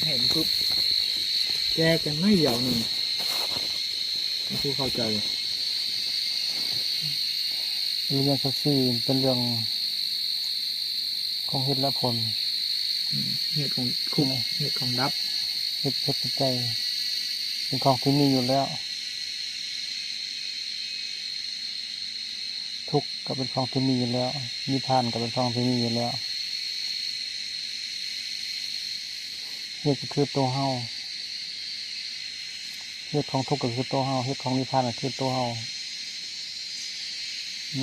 ເຫັນປຸບ ແກ້ກັນໜ້ອຍດຽວໜຶ່ງ ໃຫ້ຜູ້ເຂົ້າໃຈ. ເລື່ອງສັກສີເປັນເລື່ອງຂອງເຫດ ແລະ ຜົນ. ອືມ ເຫດຂອງທຸກ ເຫດຂອງດັບ ເຫດ ເຫດປັດໄຈ ເປັນຂອງທີ່ມີຢູ່ແລ້ວ. ທຸກກໍເປັນຂອງທີ່ມີຢູ່ແລ້ວ, ນິບພານກໍເປັນຂອງທີ່ມີຢູ່ແລ້ວ. ເຫດກໍຄືຕົວເຮົາ, ເຫດຂອງທຸກກໍຄືຕົວເຮົາ, ເຫດຂອງນິບພານກໍຄືຕົວເຮົາ.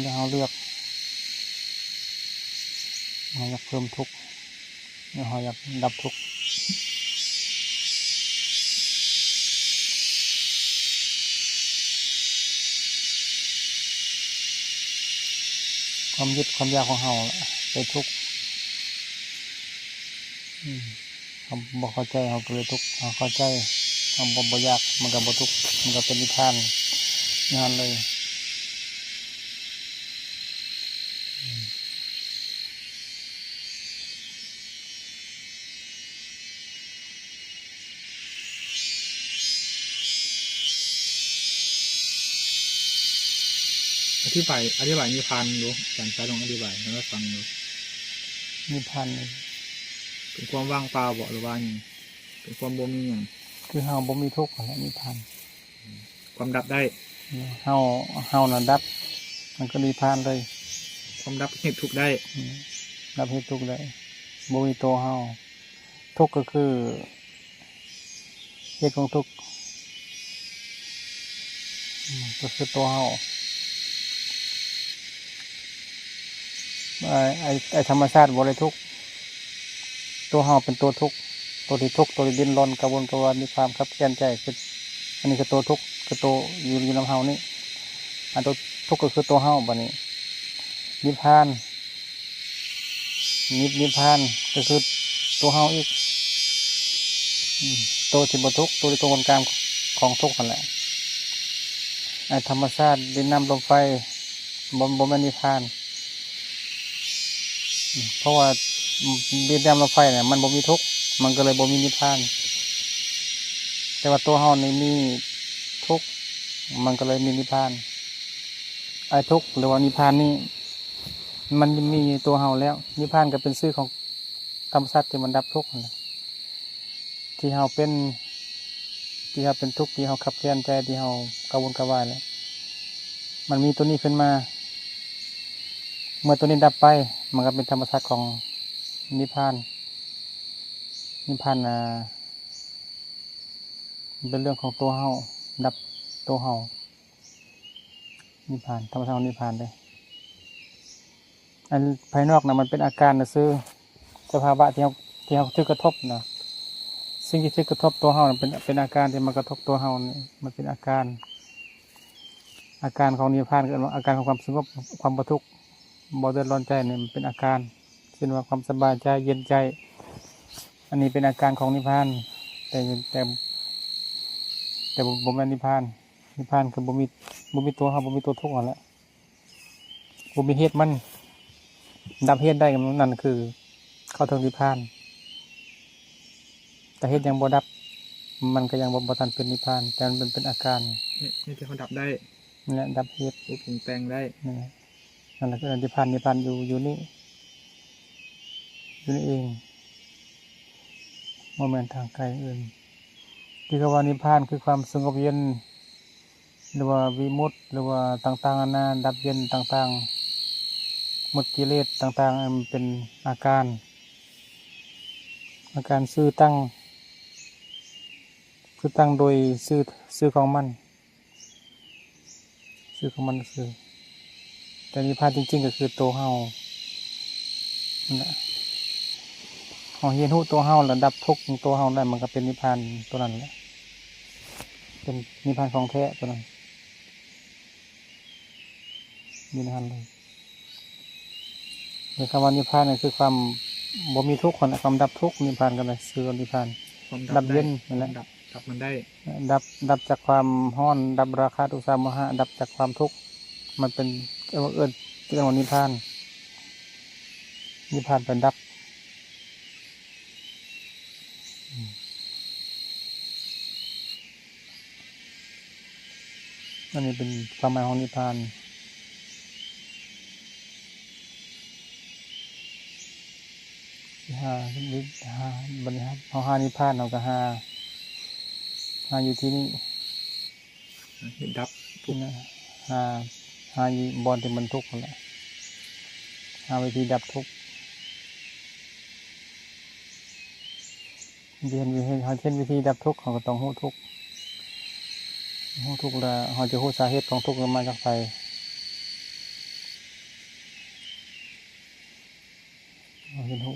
ແລ້ວເຮົາເລືອກ, ເຮົາຢາກເພີ່ມທຸກ ເຮົາຢາກດັບທຸກ. ຄວາມຍຶດຄວາມຢາກຂອງເຮົາແຫຼະ ໄປທຸກ. ອືມ ເຮົາບໍ່ເຂົ້າໃຈ ເຮົາກໍເລີຍທຸກ, ເຮົາເຂົ້າໃຈ ເຮົາບໍ່ ບໍ່ຢາກ ມັນກໍບໍ່ທຸກ ມັນກໍເປັນນິບພານຢູ່ຫັ້ນເລີຍ. ອືມ. ອະທິບາຍ ອະທິບາຍນິບພານດູ, ອາຈານຊາຍລອງອະທິບາຍໃຫ້ເຮົາຟັງດູ. ນິບພານນີ້ເປັນຄວາມວ່າງເປົ່າບໍ ຫຼືວ່າຫຍັງ? ເປັນຄວາມບໍ່ມີຫຍັງ ຄືເຮົາບໍ່ມີທຸກຫັ້ນແຫຼະ ນິບພານ. ຄວາມດັບໄດ້ ເຮົາ ເຮົານະດັບ ມັນກໍນິບພານເລີຍ. ຄວາມດັບເຫດທຸກໄດ້ ອືມ ດັບເຫດທຸກໄດ້ ບໍ່ມີໂຕເຮົາ. ທຸກກໍຄືເຫດຂອງທຸກ ອືມ ກໍຄືໂຕເຮົາ. ໄອ້ ໄອ້ ໄອ້ທຳມະຊາດບໍ່ໄດ້ທຸກ, ໂຕເຮົາເປັນໂຕທຸກ, ໂຕທີ່ທຸກ ໂຕທີ່ດີ້ນລົນກະວົນກະວາຍ ມີຄວາມຄັບແຄ້ນໃຈ ຄື ອັນນີ້ຄືໂຕທຸກ ຄືໂຕຢູ່ ຢູ່ນຳເຮົານີ້. ອັນໂຕທຸກກໍຄືໂຕເຮົາ. ບາດນີ້ນິບພານ ນິບ ນິບພານກໍຄືໂຕເຮົາອີກ ອືມ ໂຕທີ່ບໍ່ທຸກ ໂຕທີ່ຕົງກັນຂ້າມຂອງທຸກຫັ້ນແຫຼະ. ອາ ທຳມະຊາດ ດິນ ນ້ຳ ລົມ ໄຟ ບໍ່ ບໍ່ແມ່ນນິບພານ ອືມ ເພາະວ່າ ອືມ ດິນ ນ້ຳ ລົມ ໄຟ ນີ້ ມັນບໍ່ມີທຸກ ມັນກໍເລີຍບໍ່ມີນິບພານ. ແຕ່ວ່າຕົວເຮົານີ້ມີທຸກ ມັນກໍເລີຍມີນິບພານ. ອາ ທຸກ ຫຼືວ່ານິບພານນີ້ ມັນມີຢູ່ໃນຕົວເຮົາແລ້ວ. ນິບພານກໍເປັນຊື່ຂອງທຳມະຊາດທີ່ມັນດັບທຸກຫັ້ນແຫຼະ ທີ່ເຮົາເປັນ ທີ່ເຮົາເປັນທຸກ ທີ່ເຮົາຄັບແຄ້ນໃຈ ທີ່ເຮົາກະວົນກະວາຍແຫຼະ ມັນມີຕົວນີ້ຂຶ້ນມາ. ເມື່ອຕົວນີ້ດັບໄປ ມັນກໍເປັນທຳມະຊາດຂອງນິບພານ. ນິບພານ ອາ ມັນເປັນເລື່ອງຂອງຕົວເຮົາ ດັບຕົວເຮົາ. ນິບພານ ທຳມະຊາດຂອງນິບພານເດ້. ອັນພາຍນອກນະ ມັນເປັນອາການຊື່ໆ ສະພາວະທີ່ເຮົາ ທີ່ເຮົາຖືກກະທົບນະ. ສິ່ງທີ່ຖືກກະທົບຕົວເຮົານະ ເປັນ ເປັນອາການທີ່ມາກະທົບຕົວເຮົານີ້ ມັນເປັນອາການ ອາການຂອງນິບພານ ເອີ້ນວ່າອາການຂອງຄວາມສະຫງົບ ຄວາມບໍ່ທຸກ ບໍ່ເດືອດຮ້ອນໃຈນີ້ ມັນເປັນອາການ ເຊັ່ນວ່າຄວາມສະບາຍໃຈ ເຢັນໃຈ ອັນນີ້ເປັນອາການຂອງນິບພານ. ແຕ່ ແຕ່ ແຕ່ບໍ່ ບໍ່ແມ່ນນິບພານ. ນິບພານຄືບໍ່ມີ ບໍ່ມີຕົວເຮົາ ບໍ່ມີຕົວທຸກຫັ້ນແຫຼະ ບໍ່ມີເຫດມັນ ດັບເຫດໄດ້ ນັ້ນຄືເຂົ້າເຖິງນິບພານ. ແຕ່ເຫດຍັງບໍ່ດັບ ມັນກໍຍັງບໍ່ ບໍ່ທັນເປັນນິບພານ ແຕ່ມັນເປັນ ເປັນອາການ ເຫດ ເຫດທີ່ເຮົາດັບໄດ້ ນັ້ນແຫຼະ ດັບເຫດ ປຸງແຕ່ງໄດ້ ນັ້ນແຫຼະ ນັ້ນແຫຼະຄືນິບພານ. ນິບພານຢູ່ ຢູ່ນີ້ ຢູ່ນີ້ເອງ ບໍ່ແມ່ນທາງໄກອື່ນ. ທີ່ເຂົາວ່ານິບພານຄືຄວາມສະຫງົບເຢັນ ຫຼືວ່າວິມຸດ ຫຼືວ່າຕ່າງໆນານາ ດັບເຢັນຕ່າງໆ ໝົດກິເລດຕ່າງໆ ອັນເປັນອາການ ອາການຊື່ຕັ້ງ ຄືຕັ້ງໂດຍຊື່ ຊື່ຂອງມັນ ຊື່ຂອງມັນຊື່. ແຕ່ນິບພານຈິງໆກໍຄືໂຕເຮົານັ້ນແຫຼະ. ເຮົາຮຽນຮູ້ໂຕເຮົາ ແລ້ວດັບທຸກຂອງໂຕເຮົາໄດ້ ມັນກໍເປັນນິບພານໂຕນັ້ນແຫຼະ ເປັນນິບພານຂອງແທ້ໂຕນັ້ນ ຢູ່ໃນຫັ້ນເລີຍ. ແລະ ຄຳວ່ານິບພານກໍຄືຄວາມບໍ່ມີທຸກຫັ້ນແຫຼະ ຄວາມດັບທຸກ. ນິບພານກໍໄດ້ຊື່ວ່ານິບພານ ຄວາມດັບ ດັບເຢັນ ໄດ້ ນັ້ນແຫຼະ ຄວາມດັບ ດັບມັນໄດ້ ດັບ ດັບຈາກຄວາມຮ້ອນ ດັບລາຄາ ໂທສະ ໂມຫະ ດັບຈາກຄວາມທຸກ. ມັນເປັນ ເອີ້ນວ່າ ເອີ້ນ ເອີ້ນວ່ານິບພານ. ນິບພານແປນດັບ. ອັນນີ້ເປັນຄວາມໝາຍຂອງນິບພານ. ຫາ ຫາ ບັດນີ້ເຮົາຫານິບພານ ເຮົາກໍຫາ ຫາຢູ່ທີ່ນີ້ ເຮັດດັບທຸກ ນະ ຫາ ຫາຢູ່ບ່ອນທີ່ມັນທຸກຫັ້ນແຫຼະ ຫາວິທີດັບທຸກ. ເຮົາຈະເຫັນ ເຮົາຈະເຫັນວິທີດັບທຸກ ເຮົາກໍຕ້ອງຮູ້ທຸກ ຮູ້ທຸກແລ້ວ ເຮົາຈະຮູ້ສາເຫດຂອງທຸກນັ້ນມາຈາກໃສ ເຮົາຮຽນຮູ້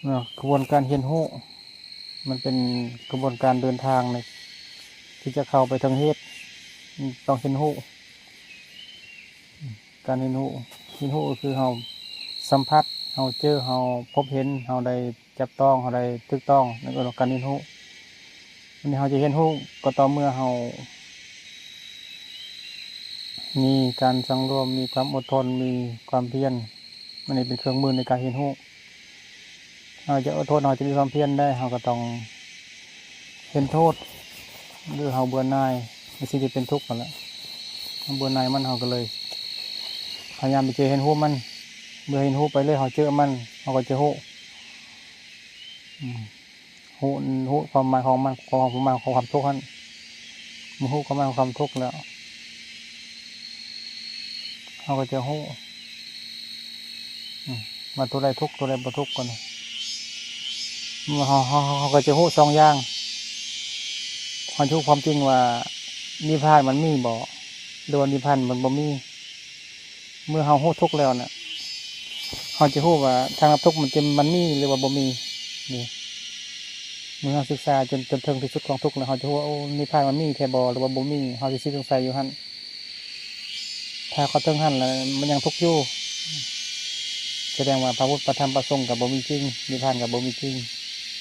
ເນາະ ຂະບວນການຮຽນຮູ້ ມັນເປັນຂະບວນການເດີນທາງໃນ ທີ່ຈະເຂົ້າໄປເຖິງເຫດ ຕ້ອງຮຽນຮູ້ ການຮຽນຮູ້ ຮຽນຮູ້ກໍຄືເຮົາສຳຜັດ ເຮົາເຈີ ເຮົາພົບເຫັນ ເຮົາໄດ້ຈັບຕ້ອງ ເຮົາໄດ້ຖືກຕ້ອງ ນັ້ນເອີ້ນວ່າການຮຽນຮູ້. ອັນນີ້ເຮົາຈະຮຽນຮູ້ກໍຕໍ່ເມື່ອເຮົາມີການສັງລວມ ມີຄວາມອົດທົນ ມີຄວາມພຽນ ອັນນີ້ເປັນເຄື່ອງມືໃນການຮຽນຮູ້. ເຮົາຈະອົດທົນ ເຮົາຈະມີຄວາມພຽນໄດ້ ເຮົາກໍຕ້ອງເຫັນໂທດ ຫຼືເຮົາເບື່ອໜ່າຍໃນສິ່ງທີ່ເປັນທຸກຫັ້ນແຫຼະ ເຮົາເບື່ອໜ່າຍມັນ ເຮົາກໍເລີຍພະຍາຍາມທີ່ຈະຮຽນຮູ້ມັນ ເມື່ອຮຽນຮູ້ໄປເລື້ອຍ ເຮົາເຈີມັນ ເຮົາກໍຈະຮູ້ ອືມ ຮູ້ ຮູ້ຄວາມໝາຍຂອງມັນ ຄວາມ ຄວາມໝາຍຂອງຄວາມທຸກຫັ້ນ ເມື່ອຮູ້ຄວາມໝາຍຂອງຄວາມທຸກແລ້ວ ເຮົາກໍຈະຮູ້ ອືມ ວ່າຕົວໃດທຸກ ຕົວໃດບໍ່ທຸກກໍນະ ເຮົາ ເຮົາ ເຮົາກໍຈະຮູ້ສອງຢ່າງ ເຮົາຈະຮູ້ຄວາມຈິງວ່ານິບພານມັນມີບໍ່ ຫຼືວ່ານິບພານມັນບໍ່ມີ. ເມື່ອເຮົາຮູ້ທຸກແລ້ວນະ ເຮົາຈະຮູ້ວ່າທາງດັບທຸກມັນຈະ ມັນມີ ຫຼືວ່າບໍ່ມີ ນີ້ ເມື່ອເຮົາສຶກສາຈົນ ຈົນເຖິງທີ່ສຸດຂອງທຸກແລ້ວ ເຮົາຈະຮູ້ວ່າ ໂອ້ ນິບພານມັນມີແທ້ບໍ່ ຫຼືວ່າບໍ່ມີ ເຮົາຊິສິ້ງສົງໄສຢູ່ຫັ້ນ. ຖ້າເຂົ້າເຖິງຫັ້ນແລ້ວມັນຍັງທຸກຢູ່ ສະແດງວ່າພະພຸດ ພະທຳ ພະສົງກໍບໍ່ມີຈິງ ນິບພານກໍບໍ່ມີຈິງ.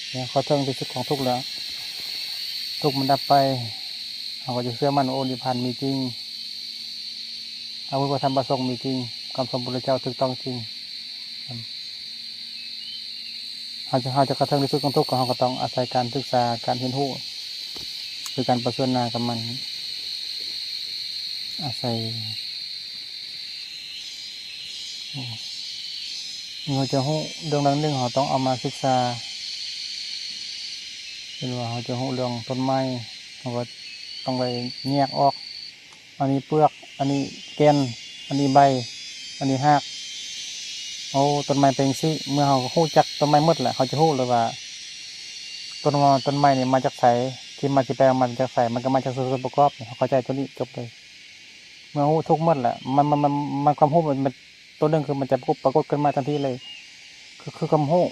ເມື່ອເຂົ້າເຖິງທີ່ສຸດຂອງທຸກແລ້ວ ທຸກມັນດັບໄປ ເຮົາກໍຈະເຊື່ອໝັ້ນວ່າ ໂອ້ ນິບພານມີຈິງ ພະພຸດ ພະທຳ ພະສົງມີຈິງ ຄຳສອນຂອງພະພຸດທະເຈົ້າຖືກຕ້ອງຈິງ. ເຮົາຈະ ເຮົາຈະເຂົ້າເຖິງທີ່ສຸດຂອງທຸກ ເຮົາກໍຕ້ອງອາໄສການສຶກສາ ການຮຽນຮູ້ ຄືການປະເຊີນໜ້າກັບມັນ ອາໄສ ເຮົາຈະຮູ້ເລື່ອງໃດເລື່ອງໜຶ່ງ ເຮົາຕ້ອງເອົາມາສຶກສາ ເຊັ່ນວ່າເຮົາຈະຮູ້ເລື່ອງຕົ້ນໄມ້ ເຮົາກໍຕ້ອງໄດ້ແຍກອອກ ອັນນີ້ເປືອກ ອັນນີ້ແກ່ນ ອັນນີ້ໃບ ອັນນີ້ຮາກ ໂອ້ ຕົ້ນໄມ້ເປັນຈັ່ງຊີ້. ເມື່ອເຮົາຮູ້ຈັກຕົ້ນໄມ້ໝົດແລ້ວ ເຮົາຈະຮູ້ເລີຍວ່າ ຕົ້ນ ຕົ້ນໄມ້ນີ້ມາຈາກໃສ ທີ່ມາທີ່ໄປຂອງມັນຈາກໃສ ມັນກໍມາຈາກສ່ວນປະກອບ ເຮົາເຂົ້າໃຈໂຕນີ້ຈົບເລີຍ. ເມື່ອຮູ້ທຸກໝົດແລ້ວ ມັນ ມັນ ມັນ ມັນ ຄວາມຮູ້ມັນ ໂຕໜຶ່ງຄືມັນຈະປາກົດ ປາກົດຂຶ້ນມາທັນທີເລີຍ ຄື ຄືຄວາມຮູ້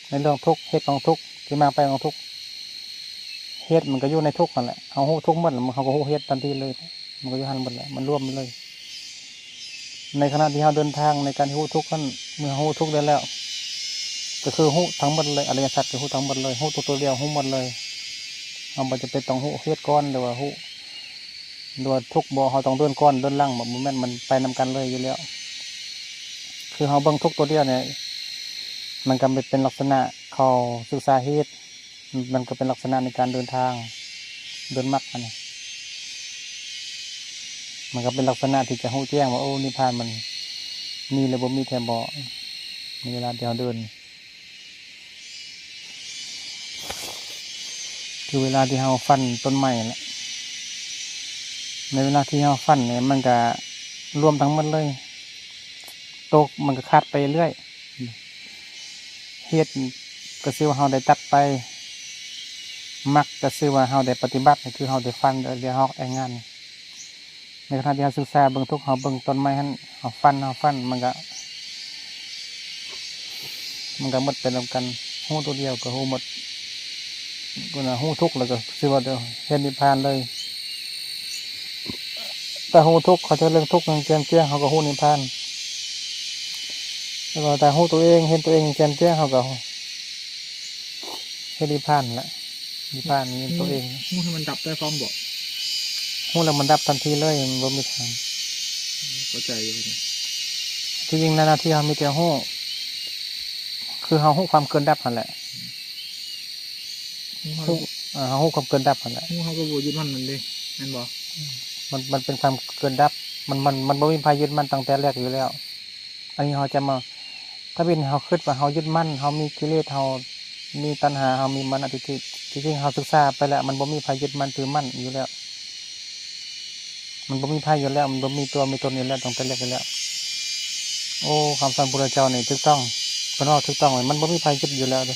ໃນເລື່ອງທຸກ ເຫດຂອງທຸກ ທີ່ມາໄປຂອງທຸກ ເຫດມັນກໍຢູ່ໃນທຸກຫັ້ນແຫຼະ. ເຮົາຮູ້ທຸກໝົດແລ້ວ ເຮົາກໍຮູ້ເຫດທັນທີເລີຍ ມັນກໍຢູ່ຫັ້ນໝົດແຫຼະ ມັນລວມເລີຍ. ໃນຂະນະທີ່ເຮົາເດີນທາງໃນການຮູ້ທຸກຫັ້ນ ເມື່ອເຮົາຮູ້ທຸກໄດ້ແລ້ວ ກໍຄືຮູ້ທັງໝົດເລີຍ ອະລິຍະສັດກໍຮູ້ທັງໝົດເລີຍ ຮູ້ຕົວ ຕົວດຽວຮູ້ໝົດເລີຍ. ເຮົາບໍ່ຈຳເປັນຕ້ອງຮູ້ເຫດກ່ອນ ຫຼືວ່າຮູ້ ຫຼືວ່າທຸກບໍ່ ເຮົາຕ້ອງເດີນກ່ອນເດີນຫຼັງບໍ່ ບໍ່ແມ່ນ ມັນໄປນຳກັນເລີຍຢູ່ແລ້ວ. ຄືເຮົາເບິ່ງທຸກຕົວດຽວນີ້ ມັນກໍເປັນລັກສະນະເຂົາສຶກສາເຫດ ມັນກໍເປັນລັກສະນະໃນການເດີນທາງ ເດີນມັກຫັ້ນນະ ມັນກໍເປັນລັກສະນະທີ່ຈະຮູ້ແຈ້ງວ່າ ໂອ້ ນິບພານມັນມີ ຫຼື ບໍ່ມີແທ້ບໍ່ ໃນເວລາທີ່ເຮົາເດີນ. ຄືເວລາທີ່ເຮົາຟັນຕົ້ນໄມ້ແຫຼະ ໃນເວລາທີ່ເຮົາຟັນນີ້ ມັນກະລວມທັງໝົດເລີຍ ຕົກມັນກະຂາດໄປເລື້ອຍ. ເຫດກະຊື່ວ່າເຮົາໄດ້ຕັດໄປ ມັກກະຊື່ວ່າເຮົາໄດ້ປະຕິບັດ ຄືເຮົາໄດ້ຟັນ ໄດ້ຮອກແອງງານ. ໃນຂະນະທີ່ເຮົາສຶກສາເບິ່ງທຸກ ເຮົາເບິ່ງຕົ້ນໄມ້ຫັ້ນ ເຮົາຟັນ ເຮົາຟັນ ມັນກະ ມັນກະໝົດໄປນຳກັນ ຮູ້ຕົວດຽວກະຮູ້ໝົດ ພຸ້ນນະ ຮູ້ທຸກແລ້ວກະຊື່ວ່າເຮັດນິບພານເລີຍ. ແຕ່ຮູ້ທຸກ ເຂົ້າໃຈເລື່ອງທຸກຢ່າງແຈ່ມແຈ້ງ ເຮົາກະຮູ້ນິບພານ ແຕ່ວ່າຖ້າຮູ້ຕົວເອງ ເຫັນຕົວເອງຢ່າງແຈ່ມແຈ້ງ ເຮົາກະ ເຮັດນິບພານແຫຼະ ນິບພານມີຕົວເອງ ຮູ້ໃຫ້ມັນດັບໄດ້ພ້ອມບໍ່? ຮູ້ແລ້ວມັນດັບທັນທີເລີຍ ມັນບໍ່ມີທາງ ເຂົ້າໃຈຢູ່. ທີ່ຈິງແລ້ວໜ້າທີ່ເຮົາມີແຕ່ຮູ້ ເ ຄືເຮົາຮູ້ຄວາມເກີດດັບຫັ້ນແຫຼະ. ຮູ້ ເຮົາ ເອີ ເຮົາຮູ້ຄວາມເກີດດັບຫັ້ນແຫຼະ. ຮູ້ ເຮົາກໍບໍ່ຍຶດໝັ້ນມັນເດ້ ແມ່ນບໍ່? ມັນ ມັນເປັນຄວາມເກີດດັບ. ມັນ ມັນ ມັນບໍ່ມີໃຜຍຶດໝັ້ນຕັ້ງແຕ່ແລກຢູ່ແລ້ວ. ອັນນີ້ເຮົາຈະມາ ທຳອິດເຮົາຄິດວ່າເຮົາຍຶດໝັ້ນ, ເຮົາມີກິເລດ, ເຮົາມີຕັນຫາ, ເຮົາມີມານະທິດຖິ, ທີ່ຈິງເຮົາສຶກສາໄປແລ້ວ ມັນບໍ່ມີໃຜຍຶດໝັ້ນຖືໝັ້ນຢູ່ແລ້ວ. ມັນບໍ່ມີໃຜຢູ່ແລ້ວ, ມັນບໍ່ມີຕົວມີຕົນຢູ່ແລ້ວ ຕັ້ງແຕ່ແລກຢູ່ແລ້ວ. ໂອ້ ຄຳສອນພຸດທະເຈົ້ານີ້ຖືກຕ້ອງ, ເພິ່ນເວົ້າຖືກຕ້ອງເລີຍ, ມັນບໍ່ມີໃຜຍຶດຢູ່ແລ້ວເດ້.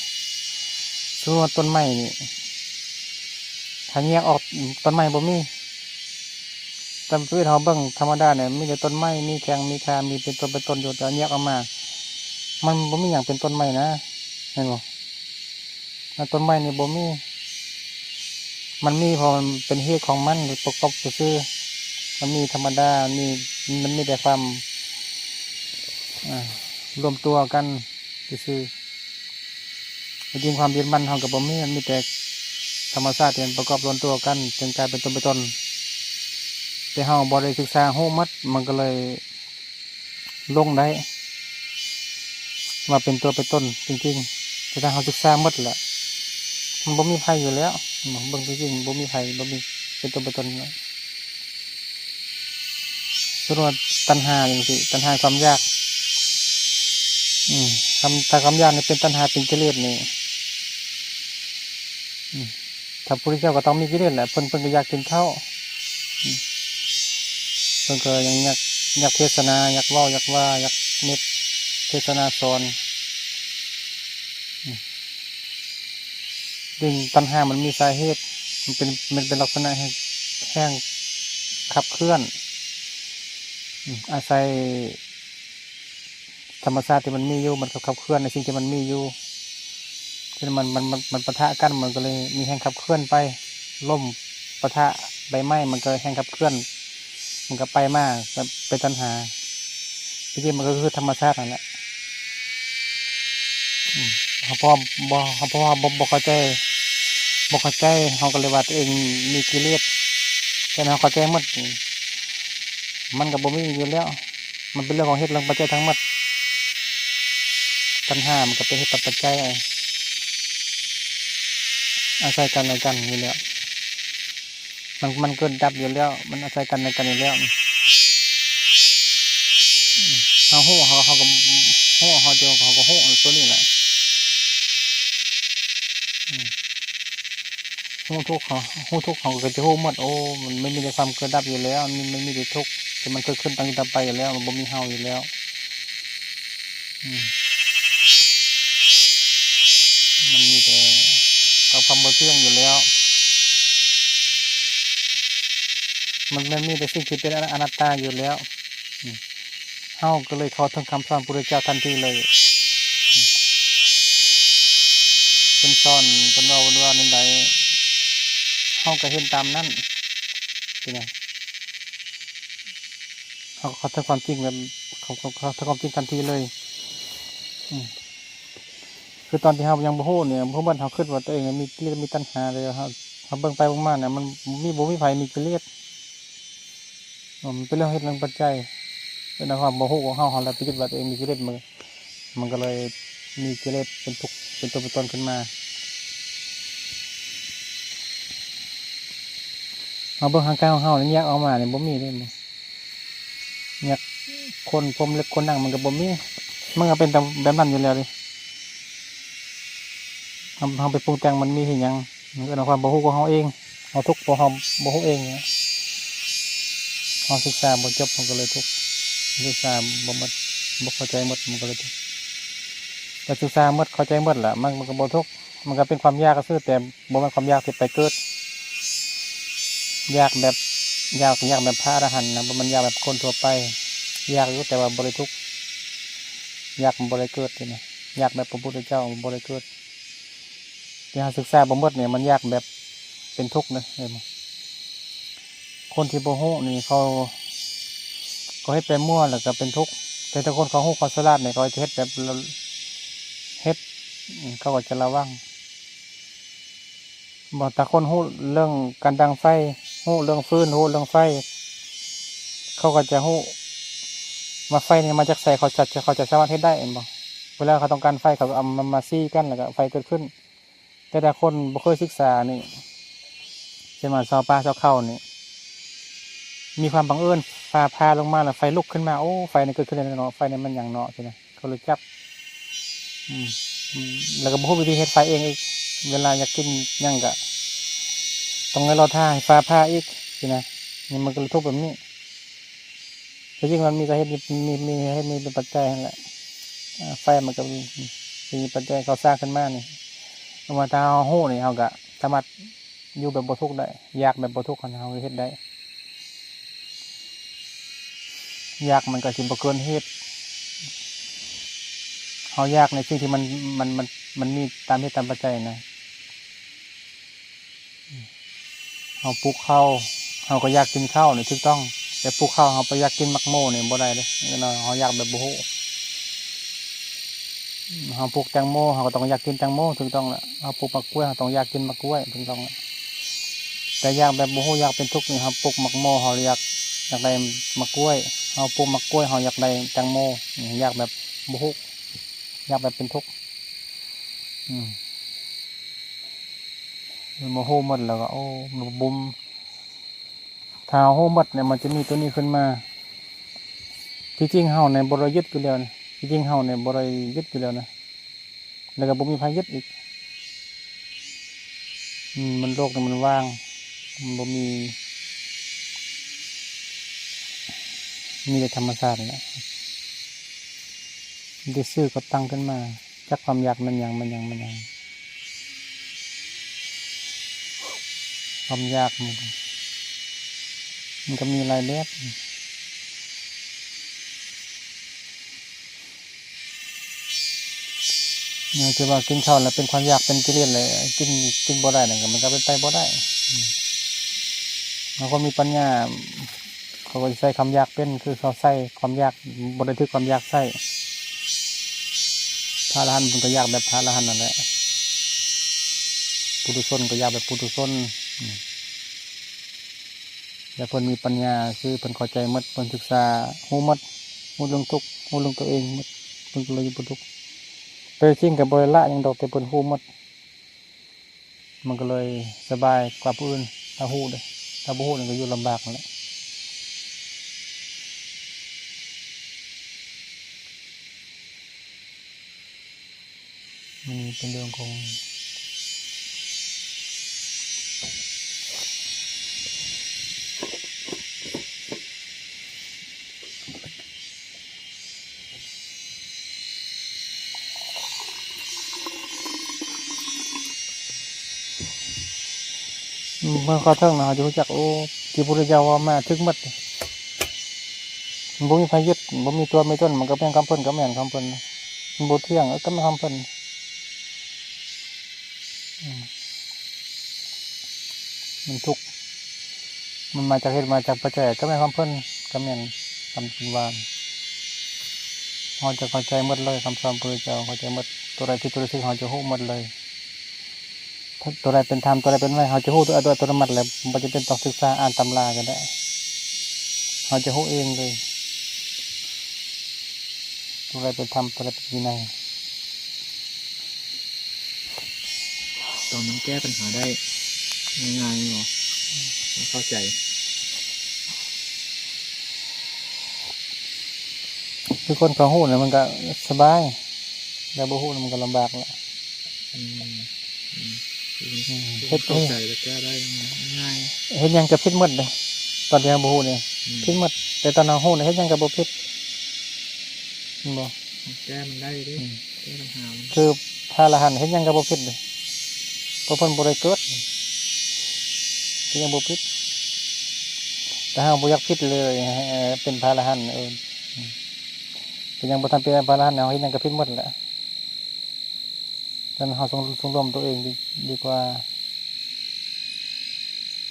ສົມມຸດວ່າຕົ້ນໄມ້ນີ້ ຖ້າແຍກອອກ ຕົ້ນໄມ້ບໍ່ມີ, ຕາມຊີວິດເຮົາເບິ່ງທຳມະດານີ້ ມີແຕ່ຕົ້ນໄມ້ ມີແຂ້ງມີຂາ ມີເປັນຕົວເປັນຕົນຢູ່, ແຕ່ວ່າແຍກອອກມາ ມັນບໍ່ມີຫຍັງເປັນຕົ້ນໄມ້ນະ ແມ່ນບໍ່? ແລ້ວຕົ້ນໄມ້ນີ້ບໍ່ມີ, ມັນມີເພາະມັນເປັນເຫດຂອງມັນ ປະກອບຊື່ໆ. ມັນມີທຳມະດາ, ມີ ມັນມີແຕ່ຄວາມ ອາ ລວມຕົວກັນຊື່ໆ. ທີ່ຈິງຄວາມຍຶດໝັ້ນເຮົາກໍບໍ່ມີ, ມັນມີແຕ່ທຳມະຊາດທີ່ມັນປະກອບລວມຕົວກັນ ຈຶ່ງກາຍເປັນຕົວເປັນຕົນ. ແຕ່ເຮົາບໍ່ໄດ້ສຶກສາຮູ້ໝົດ, ມັນກໍເລີຍ ລົງໄດ້ວ່າເປັນຕົວເປັນຕົນຈິງໆ. ແຕ່ຖ້າເຮົາສຶກສາໝົດແລ້ວ ມັນບໍ່ມີໃຜຢູ່ແລ້ວ. ເບິ່ງຈິງໆ ມັນບໍ່ມີໃຜ ບໍ່ມີເປັນຕົວເປັນຕົນແລ້ວ. ສົມມຸດວ່າຕັນຫາຈັ່ງຊີ້, ຕັນຫາຄວາມຢາກ, ອືມ ຄຳ ຖ້າຄຳຢາກນີ້ເປັນຕັນຫາ ເປັນກິເລດນີ້ ອືມ ພະພຸດທະເຈົ້າກໍຕ້ອງມີກິເລດແຫຼະ, ເພິ່ນ ເພິ່ນກໍຢາກກິນເຂົ້າ ອືມ ເພິ່ນກໍຍັງຢາກ ຢາກເທດສະໜາ, ຢາກເວົ້າ, ຢາກວ່າ, ຢາກເນັດເທດສະໜາສອນ ອືມ ເລື່ອງຕັນຫາມັນມີສາເຫດ, ມັນເປັນ ມັນເປັນລັກສະນະແຫ່ງ ແຮງຂັບເຄື່ອນ ອືມ ອາໄສ ທຳມະຊາດທີ່ມັນມີຢູ່ ມັນກໍຂັບເຄື່ອນໃນສິ່ງທີ່ມັນມີຢູ່. ຄືມັນ ມັນ ມັນ ມັນປະທະກັນ ມັນກໍເລີຍມີແຮງຂັບເຄື່ອນໄປ, ລົມປະທະໃບໄມ້ ມັນກໍແຮງຂັບເຄື່ອນ ມັນກໍໄປມາ ກໍເປັນຕັນຫາ. ທີ່ຈິງມັນກໍຄືທຳມະຊາດຫັ້ນແຫຼະ. ອືມ ເຮົາ ເພາະວ່າບໍ່ ເຮົາ ເພາະວ່າບໍ່ ບໍ່ເຂົ້າໃຈ ບໍ່ເຂົ້າໃຈ ເຮົາກໍເລີຍວ່າຕົວເອງມີກິເລດ. ແຕ່ເຮົາເຂົ້າໃຈໝົດ ມັນກໍບໍ່ມີຢູ່ແລ້ວ. ມັນເປັນເລື່ອງຂອງເຫດເລື່ອງປັດໄຈທັງໝົດ. ຕັນຫາມັນກໍເປັນເຫດປັດໄຈ ອາໄສກັນແລະກັນຢູ່ແລ້ວ. ມັນ ມັນເກີດດັບຢູ່ແລ້ວ, ມັນອາໄສກັນແລະກັນຢູ່ແລ້ວ. ເຮົາຮູ້ ເຮົາ ເຮົາກໍຮູ້ ເຮົາຈະ ເຮົາກໍຮູ້ຕົວນີ້ແຫຼະ. ອືມ ຮູ້ທຸກ ເຮົາ ຮູ້ທຸກ ເຮົາກໍຈະຮູ້ໝົດ. ໂອ້ ມັນ ມັນມີແຕ່ຄວາມເກີດດັບຢູ່ແລ້ວ, ມັນ ມັນມີແຕ່ທຸກທີ່ມັນເກີດຂຶ້ນຕັ້ງຢູ່ຕໍ່ໄປຢູ່ແລ້ວ, ມັນບໍ່ມີເຮົາຢູ່ແລ້ວ. ອືມ ມັນມີແຕ່ກັບຄວາມບໍ່ທ່ຽງຢູ່ແລ້ວ, ມັນ ມັນມີແຕ່ສິ່ງທີ່ເປັນອະ ອະນັດຕາຢູ່ແລ້ວ. ອືມ ເຮົາກໍເລີຍເຂົ້າເຖິງຄຳສອນພະພຸດທະເຈົ້າທັນທີເລີຍ. ອືມ ເພິ່ນສອນ ເພິ່ນເວົ້າ ເພິ່ນວ່າແນວໃດ ເຮົາກໍເຫັນຕາມນັ້ນ. ເປັນຫຍັງ? ເຮົາກໍເຂົ້າເຖິງຄວາມຈິງແບບ ເຂົ້າ ເຂົ້າ ເຂົ້າເຖິງຄວາມຈິງທັນທີເລີຍ. ອືມ ຄືຕອນທີ່ເຮົາຍັງບໍ່ຮູ້ນີ້ ບໍ່ຮູ້ເບິດ ເຮົາຄິດວ່າຕົວເອງມີກິເລດ ມີຕັນຫາເລີຍ. ເຮົາ ເຮົາເບິ່ງໄປເບິ່ງມານີ້ ມັນມີ ບໍ່ມີໃຜມີກິເລດ. ເອີ ມັນເປັນເລື່ອງເຫດເລື່ອງປັດໄຈ ເປັນຄວາມບໍ່ຮູ້ຂອງເຮົາ ເຮົາແຫຼະໄປຍຶດວ່າຕົວເອງມີກິເລດ ມັນ ມັນກໍເລີຍມີກິເລດເປັນທຸກ ເປັນຕົວເປັນຕົນຂຶ້ນມາ. ເຮົາເບິ່ງຮ່າງກາຍຂອງເຮົານີ້ ແຍກອອກມານີ້ບໍ່ມີເດ້. ແຍກຂົນ ຜົມ ເລັບ ຂົນ ໜັງ ມັນກໍບໍ່ມີ, ມັນກໍເປັນຕາ ແບບນັ້ນຢູ່ແລ້ວເດ້. ເຮົາ ເຮົາໄປປຸງແຕ່ງມັນມີເຮັດຫຍັງ? ມັນເອີ້ນວ່າຄວາມບໍ່ຮູ້ຂອງເຮົາເອງ. ເຮົາທຸກເພາະເຮົາບໍ່ຮູ້ເອງ. ເຮົາສຶກສາບໍ່ຈົບ ເຮົາກໍເລີຍທຸກ, ສຶກສາບໍ່ໝົດ ບໍ່ເຂົ້າໃຈໝົດ ມັນກໍເລີຍທຸກ. ແຕ່ສຶກສາໝົດ ເຂົ້າໃຈໝົດລະ ມັນ ມັນກໍບໍ່ທຸກ. ມັນກໍເປັນຄວາມຢາກຊື່ໆ ແຕ່ບໍ່ແມ່ນຄວາມຢາກທີ່ໄປເກີດ. ຢາກແບບ ຢາກ ຢາກແບບພະອະລະຫັນນະ, ບໍ່ແມ່ນຢາກແບບຄົນທົ່ວໄປ. ຢາກຢູ່ ແຕ່ວ່າບໍ່ໄດ້ທຸກ, ຢາກມັນບໍ່ໄດ້ເກີດ. ນີ້ນະ ຢາກແບບພະພຸດທະເຈົ້າບໍ່ໄດ້ເກີດ. ທີ່ເຮົາສຶກສາບໍ່ໝົດນີ້ ມັນຢາກແບບເປັນທຸກເດ້. ເຫັນບໍ່? ຄົນທີ່ບໍ່ຮູ້ນີ້ ເຂົາ ເຂົາເຮັດໄປມົ້ວແລ້ວກໍເປັນທຸກ, ແຕ່ຖ້າຄົນເຂົາຮູ້ເຂົາສະຫຼາດນີ້ ເຂົາຈະເຮັດແບບ ເຮັດ ເຂົາກໍຈະລະວັງ. ບໍ່ ຖ້າຄົນຮູ້ເລື່ອງການດັງໄຟ, ຮູ້ເລື່ອງຟືນ, ຮູ້ເລື່ອງໄຟ, ເຂົາກໍຈະຮູ້ວ່າໄຟນີ້ມາຈາກໃສ, ເຂົາຈະ ເຂົາຈະສາມາດເຮັດໄດ້, ແມ່ນບໍ່? ເວລາເຂົາຕ້ອງການໄຟ ເຂົາກໍເອົາມາ ມາສີກັນ ແລ້ວກໍໄຟເກີດຂຶ້ນ. ແຕ່ຖ້າຄົນບໍ່ເຄີຍສຶກສານີ້ ເຊັ່ນວ່າຊາວປ່າຊາວເຂົານີ້ ມີຄວາມບັງເອີນ ຟ້າຜ່າລົງມາແລ້ວໄຟລຸກຂຶ້ນມາ ໂອ້ ໄຟນີ້ເກີດຂຶ້ນໄດ້ເນາະ ໄຟນີ້ແມ່ນຫຍັງເນາະ ຊີ້ນະ ເຂົາເລີຍຈັບ ອືມ ອືມ ແລ້ວກໍບໍ່ຮູ້ວິທີເຮັດໄຟເອງອີກ ເວລາຢາກກິນຫຍັງກໍຕ້ອງໄດ້ລໍຖ້າໃຫ້ຟ້າຜ່າອີກ ຊີ້ນະ ນີ້ມັນກໍເລີຍທຸກແບບນີ້. ທີ່ຈິງມັນມີສາເຫດ ມີ ມີ ມີເຫດ ມີປັດໄຈຫັ້ນແຫຼະ ອ່າ ໄຟມັນກໍມີ ມີປັດໄຈເຂົາສ້າງຂຶ້ນມານີ້ ເພາະວ່າຖ້າເຮົາຮູ້ນີ້ ເຮົາກໍສາມາດຢູ່ແບບບໍ່ທຸກໄດ້ ຢາກແບບບໍ່ທຸກຫັ້ນ ເຮົາເຮັດໄດ້ ຢາກມັນກໍຊິບໍ່ເກີນເຫດ ເຮົາຢາກໃນສິ່ງທີ່ມັນ ມັນ ມັນ ມັນມີຕາມເຫດຕາມປັດໄຈນະ. ເຮົາປູກເຂົ້າ ເຮົາກໍຢາກກິນເຂົ້ານີ້ຖືກຕ້ອງ ແຕ່ປູກເຂົ້າເຮົາໄປຢາກກິນໝາກໂມນີ້ບໍ່ໄດ້ເດ້ ເຮົາຢາກແບບບໍ່ຮູ້ ເຮົາປູກແຕງໂມ ເຮົາກໍຕ້ອງຢາກກິນແຕງໂມ ຖືກຕ້ອງລະ ເຮົາປູກໝາກກ້ວຍ ເຮົາຕ້ອງຢາກກິນໝາກກ້ວຍ ຖືກຕ້ອງລະ ແຕ່ຢາກແບບບໍ່ຮູ້ຢາກເປັນທຸກນີ້ ເຮົາປູກໝາກໂມ ເຮົາຢາກ ຢາກໄດ້ໝາກກ້ວຍ ເຮົາປູກໝາກກ້ວຍ ເຮົາຢາກໄດ້ແຕງໂມ ຢາກແບບບໍ່ຮູ້ ຢາກແບບເປັນທຸກ ອືມ ມັນບໍ່ຮູ້ໝົດແລ້ວກໍ ໂອ້ ມັນບຸ້ມ ຖ້າເຮົາຮູ້ໝົດນີ້ ມັນຈະມີຕົວນີ້ຂຶ້ນມາ ທີ່ຈິງເຮົານີ້ບໍ່ໄດ້ຍຶດຢູ່ແລ້ວນະ ທີ່ຈິງເຮົານີ້ບໍ່ໄດ້ຍຶດຢູ່ແລ້ວນະ ແລ້ວກໍບໍ່ມີໃຜຍຶດອີກ ອືມ ມັນ ໂລກນີ້ມັນວ່າງ ມັນບໍ່ມີ ມີແຕ່ທຳມະຊາດນີ້ແຫຼະ ມີແຕ່ຊື່ກໍຕັ້ງຂຶ້ນມາ ຈັກຄວາມຢາກແມ່ນຫຍັງ ແມ່ນຫຍັງ ແມ່ນຫຍັງ ຄວາມຢາກມັນ ມັນກໍມີຫຼາຍແບບ ເອີ ທີ່ວ່າກິນເຂົ້າແລ້ວເປັນຄວາມຢາກ ເປັນກິເລດ ແລ້ວກິນ ກິນບໍ່ໄດ້ນັ້ນ ມັນກໍເປັນໄປບໍ່ໄດ້ ອືມ ບາງຄົນມີປັນຍາ ເຂົາກໍຊິໃຊ້ຄວາມຢາກເປັນ ຄືເຂົາໃຊ້ຄວາມຢາກ ບໍ່ໄດ້ຖືກຄວາມຢາກໃຊ້ ພະອະລະຫັນເພິ່ນກໍຢາກແບບພະອະລະຫັນນັ້ນແຫຼະ ປຸຖຸຊົນກໍຢາກແບບປຸຖຸຊົນ ອືມ ແລ້ວເພິ່ນມີປັນຍາ ຄືເພິ່ນເຂົ້າໃຈໝົດ ເພິ່ນສຶກສາຮູ້ໝົດ ຮູ້ເລື່ອງທຸກ ຮູ້ເລື່ອງຕົວເອງໝົດ ເພິ່ນກໍເລີຍບໍ່ທຸກ ແຕ່ຈິງກໍບໍ່ໄດ້ລະຫຍັງດອກ ແຕ່ເພິ່ນຮູ້ໝົດ ມັນກໍເລີຍສະບາຍກວ່າຜູ້ອື່ນ ຖ້າຮູ້ເດ້ ຖ້າບໍ່ຮູ້ນີ້ກໍຢູ່ລຳບາກຫັ້ນແຫຼະ ມັນເປັນເລື່ອງຂອງ ອືມ ເມື່ອເຂົ້າເຖິງນະ ເຮົາຈະຮູ້ຈັກ ໂອ້ ທີ່ພະພຸດທະເຈົ້າເວົ້າມາຖືກໝົດ ມັນບໍ່ມີໃຜຍຶດ ບໍ່ມີຕົວມີຕົນ ມັນກໍແມ່ນຄວາມເພິ່ນ ກໍແມ່ນຄວາມເພິ່ນ ມັນບໍ່ທ່ຽງ ເອີ ກໍແມ່ນຄວາມເພິ່ນ ອືມ ມັນທຸກ ມັນມາຈາກເຫດ ມາຈາກປັດໄຈ ກໍແມ່ນຄວາມເພິ່ນ ກໍແມ່ນຄຳເພິ່ນວ່າ ເຮົາຈະເຂົ້າໃຈໝົດເລີຍ ຄຳສອນພະພຸດທະເຈົ້າ ເຂົ້າໃຈໝົດ ຕົວໃດຜິດ ຕົວໃດຖືກ ເຮົາຈະຮູ້ໝົດເລີຍ ຕົວໃດເປັນທຳ ຕົວໃດເປັນໄວ ເຮົາຈະຮູ້ໂດຍອັດຕະນະມັດແລ້ວ ບໍ່ຈຳເປັນຕ້ອງສຶກສາອ່ານຕຳລາກໍໄດ້ ເຮົາຈະຮູ້ເອງເລີຍ ຕົວໃດເປັນທຳ ຕົວໃດເປັນວິໄນ. ຕ້ອງນຳແກ້ບັນຫາໄດ້ງ່າຍໆ ເນາະ ເຂົ້າໃຈ ຄືຄົນເຂົາຮູ້ນະ ມັນກະສະບາຍ ແຕ່ບໍ່ຮູ້ນະ ມັນກະລຳບາກແຫຼະ ອືມ ອືມ ເຮັດ ເຂົ້າໃຈແລ້ວແກ້ໄດ້ງ່າຍ ເຮັດຫຍັງກະຜິດໝົດເດ້ ຕອນທີ່ເຮົາບໍ່ຮູ້ນີ້ ອືມ ຜິດໝົດ ແຕ່ຕອນເຮົາຮູ້ນະ ເຮັດຫຍັງກະບໍ່ຜິດ ແມ່ນບໍ່? ແກ້ມັນໄດ້ເດ້ ອືມ ແກ້ບັນຫາມັນ ຄືພະອະລະຫັນເຮັດຫຍັງກໍບໍ່ຜິດເດ້ ເພາະເພິ່ນບໍ່ໄດ້ເກີດ ກໍຍັງບໍ່ຜິດ ແຕ່ເຮົາບໍ່ຢາກຜິດເລີຍ ເປັນພະອະລະຫັນ ເອີ ອືມ ກໍຍັງບໍ່ທັນເປັນພະອະລະຫັນ ເຮົາເຮັດຫຍັງກໍຜິດໝົດແຫຼະ. ສະນັ້ນເຮົາສົງ ສົງລວມຕົວເອງດີ ດີກວ່າ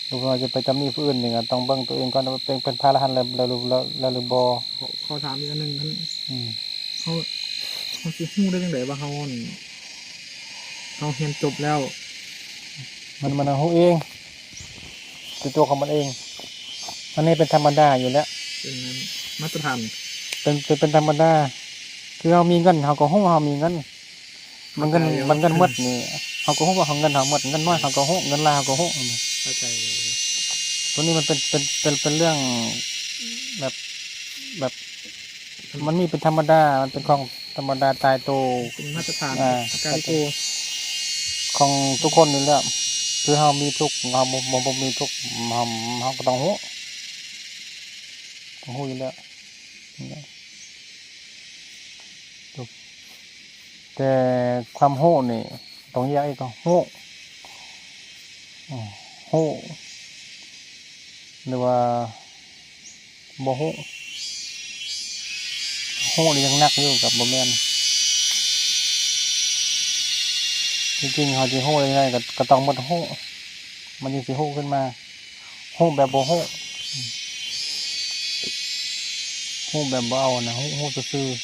ຫຼືວ່າຈະໄປຕຳໜິຜູ້ອື່ນນີ້ ກໍຕ້ອງເບິ່ງຕົວເອງກ່ອນວ່າເປັນ ເປັນພະອະລະຫັນແລ້ວ ແລ້ວ ແລ້ວ ແລ້ວຫຼືບໍ່? ຂໍ ຂໍຖາມອີກອັນໜຶ່ງ ອືມ ເຮົາ ເຮົາຊິຮູ້ໄດ້ຈັ່ງໃດວ່າເຮົາ ເຮົາຮຽນຈົບແລ້ວ? ມັນ ມັນຮູ້ເອງ ເປັນຕົວຂອງມັນເອງ ອັນນີ້ເປັນທຳມະດາຢູ່ແລ້ວ ເປັນມາດຕະຖານ ເປັນ ເປັນ ເປັນທຳມະດາ. ຄືເຮົາມີເງິນ ເຮົາກໍຮູ້ວ່າເຮົາມີເງິນ ມັນເງິນ ມັນເງິນໝົດນີ້ ເຮົາກໍຮູ້ວ່າເຮົາເງິນເຮົາໝົດ ເງິນນ້ອຍເຮົາກໍຮູ້ ເງິນຫຼາຍເຮົາກໍຮູ້. ເຂົ້າໃຈ. ໂຕນີ້ມັນເປັນ ເປັນ ເປັນ ເປັນເລື່ອງແບບ ແບບ ມັນມີເປັນທຳມະດາ ມັນເປັນຂອງທຳມະດາຕາຍໂຕ ເປັນມາດຕະຖານ ອາ ກາລິໂກ ຂອງທຸກຄົນນີ້ແຫຼະ. ຄືເຮົາມີທຸກ ເຮົາບໍ່ ບໍ່ ບໍ່ມີທຸກ ເຮົາ ເຮົາກໍຕ້ອງຮູ້ ຕ້ອງຮູ້ຢູ່ແລ້ວ. ແຕ່ຄວາມຮູ້ນີ້ຕ້ອງແຍກອີກ ຮູ້ ຮູ້ ຫຼືວ່າບໍ່ຮູ້. ຮູ້ນີ້ຍັງໜັກຢູ່ ກໍບໍ່ແມ່ນ. ທີ່ຈິງເຮົາຊິຮູ້ໄດ້ ກໍ ກໍຕ້ອງໝົດຮູ້ ມັນຈຶ່ງຊິຮູ້ຂຶ້ນມາ. ຮູ້ແບບບໍ່ຮູ້ ຮູ້ແບບບໍ່ເອົານະ ຮູ້ ຮູ້ຊື່ໆ.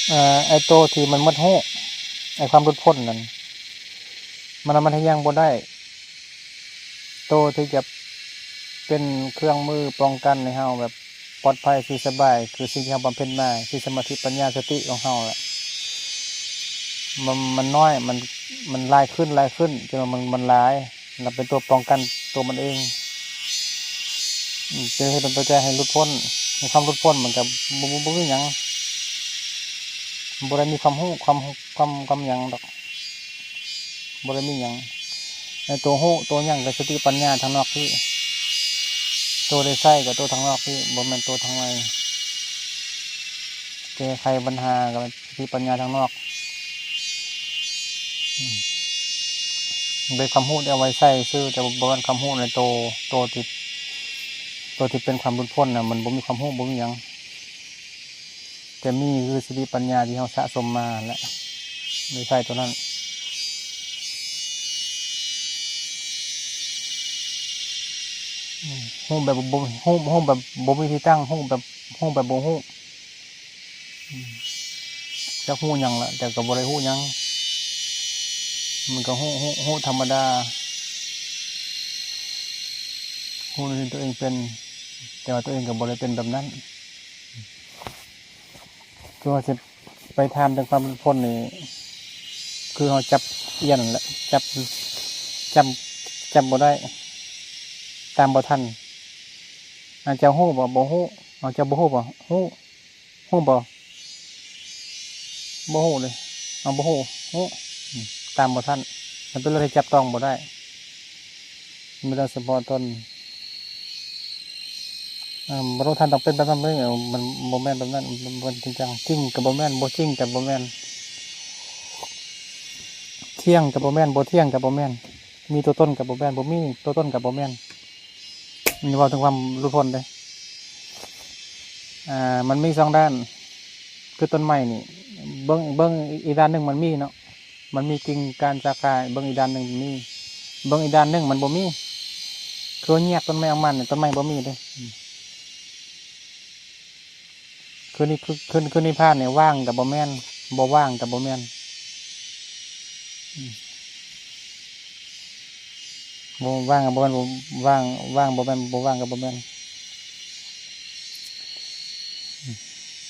ເອີ ໄອ້ໂຕທີ່ມັນໝົດຮູ້ ໄອ້ຄວາມຫຼຸດພົ້ນນັ້ນ ມັນ ມັນເຮັດຫຍັງບໍ່ໄດ້. ໂຕທີ່ຈະເປັນເຄື່ອງມືປ້ອງກັນໃຫ້ເຮົາແບບປອດໄພ ຊິສະບາຍ ຄືສິ່ງທີ່ເຮົາບຳເພັນມາ ຄືສະມາທິ ປັນຍາ ສະຕິຂອງເຮົາແຫຼະ ມັນ ມັນນ້ອຍ ມັນ ມັນຫຼາຍຂຶ້ນ ຫຼາຍຂຶ້ນ ຈົນວ່າມັນ ມັນຫຼາຍ ແລ້ວເປັນຕົວປ້ອງກັນຕົວມັນເອງ. ອືມ ຈຶ່ງເຮັດໃຫ້ ໃຫ້ຫຼຸດພົ້ນ ໃນຄວາມຫຼຸດພົ້ນມັນກໍບໍ່ ບໍ່ ບໍ່ມີຫຍັງ ບໍ່ໄດ້ມີຄວາມຮູ້ ຄວາມ ຄວາມ ຄວາມຫຍັງດອກ ບໍ່ໄດ້ມີຫຍັງ. ໃນໂຕຮູ້ ໂຕຫຍັງກໍສະຕິປັນຍາທາງນອກພີ້ ໂຕໄດ້ໃຊ້ກໍໂຕທາງນອກພີ້ ບໍ່ແມ່ນໂຕທາງໃນ. ແກ້ໄຂບັນຫາກໍສະຕິປັນຍາທາງນອກ. ອືມ ເປັນຄວາມຮູ້ທີ່ເອົາໄວ້ໃຊ້ຊື່ ແຕ່ບໍ່ແມ່ນຄວາມຮູ້ໃນໂຕ ໂຕທີ່ ໂຕທີ່ເປັນຄວາມຫຼຸດພົ້ນນະ ມັນບໍ່ມີຄວາມຮູ້ ບໍ່ມີຫຍັງ ແຕ່ມີຄືສະຕິປັນຍາທີ່ເຮົາສະສົມມາຫັ້ນແຫຼະ ໄດ້ໃຊ້ໂຕນັ້ນ. ອືມ ຮູ້ແບບບໍ່ ຮູ້ ຮູ້ແບບບໍ່ມີທີ່ຕັ້ງ ຮູ້ແບບ ຮູ້ແບບບໍ່ຮູ້. ອືມ ຈັກຮູ້ຫຍັງລະ ແຕ່ກໍບໍ່ໄດ້ຮູ້ຫຍັງ ມັນກໍຮູ້ ຮູ້ ຮູ້ທຳມະດາ ຮູ້ໃນສິ່ງທີ່ຕົວເອງເປັນ ແຕ່ວ່າຕົວເອງກໍບໍ່ໄດ້ເປັນແບບນັ້ນ. ຄືວ່າຊິໄປຖາມເລື່ອງຄວາມຫຼຸດພົ້ນນີ້ ຄືເຮົາຈັບອຽນແຫຼະ ຈັບ ຈັບ ຈັບບໍ່ໄດ້ ຕາມບໍ່ທັນ. ອາ ເຈົ້າຮູ້ບໍ່? ບໍ່ຮູ້. ເອົາ ເຈົ້າບໍ່ຮູ້ບໍ່? ຮູ້. ຮູ້ບໍ່? ບໍ່ຮູ້ເດ້. ເອົາ ບໍ່ຮູ້. ຮູ້. ອືມ ຕາມບໍ່ທັນ. ມັນເປັນເລື່ອງທີ່ຈັບຕ້ອງບໍ່ໄດ້. ມັນເປັນເລື່ອງສະເພາະຕົນ. ເອີ ບໍ່ຮູ້ທ່ານຕ້ອງເປັນແບບນັ້ນເລີຍ. ມັນບໍ່ແມ່ນແບບນັ້ນ. ມັນ ມັນ ມັນຈິງຈັງ. ຈິງກໍບໍ່ແມ່ນ. ບໍ່ຈິງກໍບໍ່ແມ່ນ. ທ່ຽງກໍບໍ່ແມ່ນ. ບໍ່ທ່ຽງກໍບໍ່ແມ່ນ. ມີຕົວຕົນກໍບໍ່ແມ່ນ. ບໍ່ມີຕົວຕົນກໍບໍ່ແມ່ນ. ນີ້ເວົ້າເຖິງຄວາມຫຼຸດພົ້ນເດ້. ອ່າ ມັນມີສອງດ້ານ ຄືຕົ້ນໄມ້ນີ້ ເບິ່ງ ເບິ່ງອີກດ້ານໜຶ່ງມັນມີເນາະ ມັນມີກິ່ງກ້ານສາຂາ ເບິ່ງອີກດ້ານໜຶ່ງມັນມີ ເບິ່ງອີກດ້ານໜຶ່ງມັນບໍ່ມີ. ຄືແຍກຕົ້ນໄມ້ອອກມານີ້ ຕົ້ນໄມ້ບໍ່ມີເດ້. ຄືນີ້ ຄື ຄື ຄືນິບພານນີ້ ວ່າງກໍບໍ່ແມ່ນ ບໍ່ວ່າງກໍບໍ່ແມ່ນ. ອືມ ບໍ່ວ່າງກໍບໍ່ແມ່ນ ບໍ່ ວ່າງ ວ່າງບໍ່ແມ່ນ ບໍ່ວ່າງກໍບໍ່ແມ່ນ. ອືມ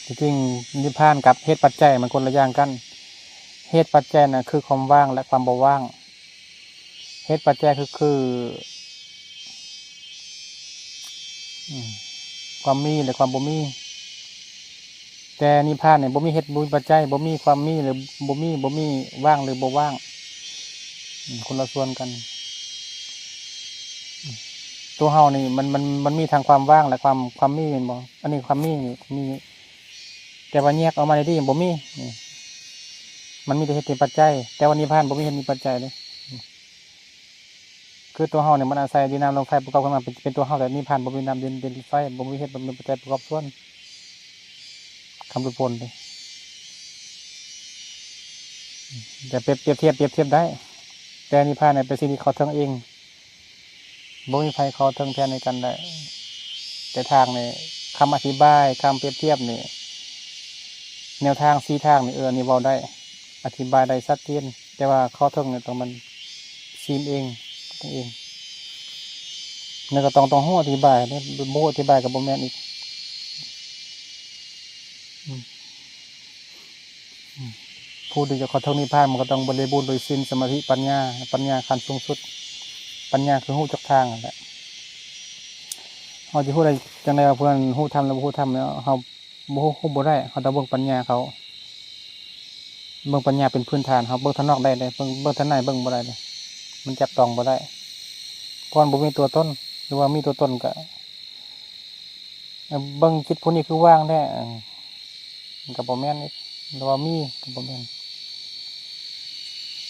ທີ່ຈິງນິບພານກັບເຫດປັດໄຈມັນຄົນລະຢ່າງກັນ. ເຫດປັດໄຈນະ ຄືຄວາມວ່າງ ແລະ ຄວາມບໍ່ວ່າງ. ເຫດປັດໄຈຄື ຄື ອືມ ຄວາມມີ ແລະ ຄວາມບໍ່ມີ. ແຕ່ນິບພານນີ້ ບໍ່ມີເຫດ ບໍ່ມີປັດໄຈ ບໍ່ມີຄວາມມີ ຫຼື ບໍ່ມີ ບໍ່ມີ ວ່າງ ຫຼື ບໍ່ວ່າງ. ອືມ ຄົນລະສ່ວນກັນ. ອືມ ຕົວເຮົານີ້ ມັນ ມັນ ມັນມີທັງຄວາມວ່າງ ແລະ ຄວາມ ຄວາມມີ ແມ່ນບໍ່? ອັນນີ້ຄວາມມີນີ້ ມີ ແຕ່ວ່າແຍກອອກມາດີໆ ບໍ່ມີ. ອືມ ມັນມີແຕ່ເຫດ ແຕ່ປັດໄຈ ແຕ່ວ່ານິບພານບໍ່ມີເຫດ ມີປັດໄຈເດ້. ອືມ ຄືຕົວເຮົານີ້ມັນອາໄສດິນນ້ຳລົມໄຟປະກອບກັນມາເປັນ ເປັນຕົວເຮົາ ແລະ ນິບພານບໍ່ມີນ້ຳດິນ ດິນໄຟ ບໍ່ມີເຫດ ບໍ່ມີປັດໄຈປະກອບສ່ວນ ຄຳຫຼຸດພົ້ນເດ້. ແຕ່ປຽບ ປຽບທຽບ ປຽບທຽບໄດ້ ແຕ່ນິບພານນີ້ເປັນສິ່ງທີ່ເຂົ້າເຖິງເອງ. ບໍ່ມີໃຜເຂົ້າເຖິງແທນໃນກັນໄດ້. ແຕ່ທາງນີ້ ຄຳອະທິບາຍ, ຄຳປຽບທຽບນີ້ ແນວທາງສີ່ທາງນີ້ ເອີ ອັນນີ້ເວົ້າໄດ້ ອະທິບາຍໄດ້ຊັດເຈນ, ແຕ່ວ່າເຂົ້າເຖິງນີ້ຕ້ອງແມ່ນຊີມເອງ, ເອງ ແລ້ວກໍຕ້ອງ, ຕ້ອງຮູ້ອະທິບາຍເດ້, ບໍ່ຮູ້ອະທິບາຍກໍບໍ່ແມ່ນອີກ. ອືມ ອືມ ຜູ້ທີ່ຈະເຂົ້າເຖິງນິບພານ ມັນກໍຕ້ອງບໍລິບູນດ້ວຍສິນ, ສະມາທິ, ປັນຍາ, ປັນຍາຂັ້ນສູງສຸດ. ປັນຍາຄືຮູ້ຈັກທາງນັ້ນແຫຼະ. ເຮົາຈະຮູ້ໄດ້ຈັ່ງໃດວ່າຜູ້ນັ້ນຮູ້ທຳ ຫຼື ບໍ່ຮູ້ທຳເນາະ? ເຮົາ ບໍ່ຮູ້ ຮູ້ບໍ່ໄດ້, ເຮົາຕ້ອງເບິ່ງປັນຍາເຂົາ, ເບິ່ງປັນຍາເປັນພື້ນຖານ, ເຮົາເບິ່ງທາງນອກໄດ້ເດ້, ເບິ່ງ ເບິ່ງທາງໃນເບິ່ງບໍ່ໄດ້ເດ້, ມັນຈັບຕ້ອງບໍ່ໄດ້, ເພາະມັນບໍ່ມີຕົວຕົນ, ຫຼືວ່າມີຕົວຕົນກະ ເບິ່ງຈິດຜູ້ນີ້ຄືວ່າງແທ້, ມັນກະບໍ່ແມ່ນອີກ, ຫຼືວ່າມີກະບໍ່ແມ່ນ.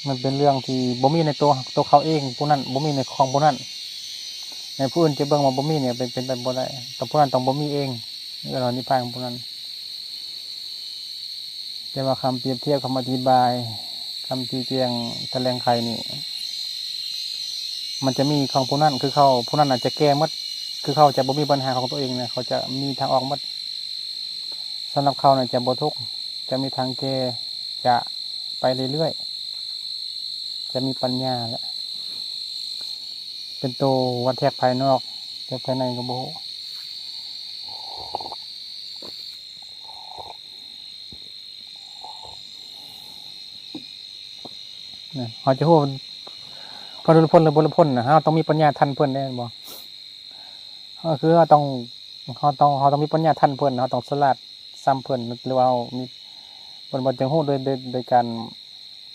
ມັນເປັນເລື່ອງທີ່ບໍ່ມີໃນຕົວ ຕົວເຂົາເອງຜູ້ນັ້ນ, ບໍ່ມີໃນຂອງຜູ້ນັ້ນ, ໃນຜູ້ອື່ນຈະເບິ່ງວ່າບໍ່ມີນີ້ ເປັນ ເປັນໄປບໍ່ໄດ້, ຕ້ອງ ຜູ້ນັ້ນຕ້ອງບໍ່ມີເອງ, ເອີ້ນວ່ານິບພານຂອງຜູ້ນັ້ນ. ແຕ່ວ່າຄຳປຽບທຽບ, ຄຳອະທິບາຍ, ຄຳຊີ້ແຈງຖະແຫຼງໄຂນີ້ ມັນຈະມີຂອງຜູ້ນັ້ນ, ຄືເຂົາ ຜູ້ນັ້ນອາດຈະແກ້ໝົດ, ຄືເຂົາຈະບໍ່ມີບັນຫາຂອງຕົວເອງນະ, ເຂົາຈະມີທາງອອກໝົດ. ສຳລັບເຂົານະຈະບໍ່ທຸກ, ຈະມີທາງແກ້, ຈະໄປເລື້ອຍໆ, ຈະມີປັນຍາແຫຼະ, ເປັນໂຕວັດແທກພາຍນອກ, ແທກພາຍໃນກໍບໍ່ຮູ້. ເຮົາຈະຮູ້ເພິ່ນ ເພິ່ນຫຼຸດພົ້ນ ຫຼື ບໍ່ຫຼຸດພົ້ນນະ, ເຮົາຕ້ອງມີປັນຍາທັນເພິ່ນເດ້ ແມ່ນບໍ່? ເຮົາ ຄືເຮົາຕ້ອງ ເຮົາຕ້ອງ ເຮົາຕ້ອງມີປັນຍາທັນເພິ່ນ, ເຮົາຕ້ອງສະຫຼາດສ່ຳເພິ່ນ ຫຼືວ່າເຮົາມີ ເພິ່ນ ເພິ່ນຈຶ່ງຮູ້ໂດຍ ໂດຍ ໂດຍການ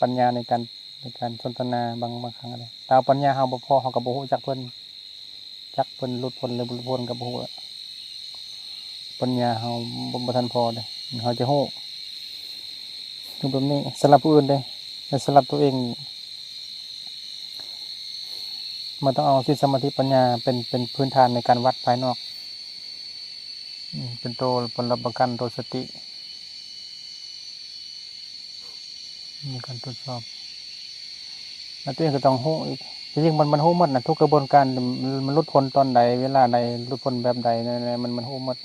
ປັນຍາໃນການ ໃນການສົນທະນາບາງ ບາງຄັ້ງນະ. ຖ້າເຮົາປັນຍາເຮົາບໍ່ພໍ ເຮົາກໍບໍ່ຮູ້ຈັກເພິ່ນ. ຈັກເພິ່ນຫຼຸດພົ້ນ ຫຼື ບໍ່ຫຼຸດພົ້ນກໍບໍ່ຮູ້. ປັນຍາເຮົາບໍ່ ບໍ່ທັນພໍເດ້, ເຮົາຈະຮູ້ ຄືແບບນີ້ສຳລັບຜູ້ອື່ນເດ້, ແຕ່ສຳລັບຕົວເອງ ມັນຕ້ອງເອົາສິນ ສະມາທິ ປັນຍາ ເປັນ ເປັນພື້ນຖານໃນການວັດພາຍນອກ, ເປັນໂຕຮັບປະກັນ ໂຕສະຕິ ໃນການກວດສອບ ແລະ ຕົວເອງກໍຕ້ອງຮູ້ອີກ. ທີ່ຈິງມັນ ມັນຮູ້ໝົດນະ, ທຸກກະບວນການ ມັນ ມັນຫຼຸດພົ້ນຕອນໃດ, ເວລາໃດ, ຫຼຸດພົ້ນແບບໃດ, ແນວ ແນວ ມັນ ມັນຮູ້ໝົດ,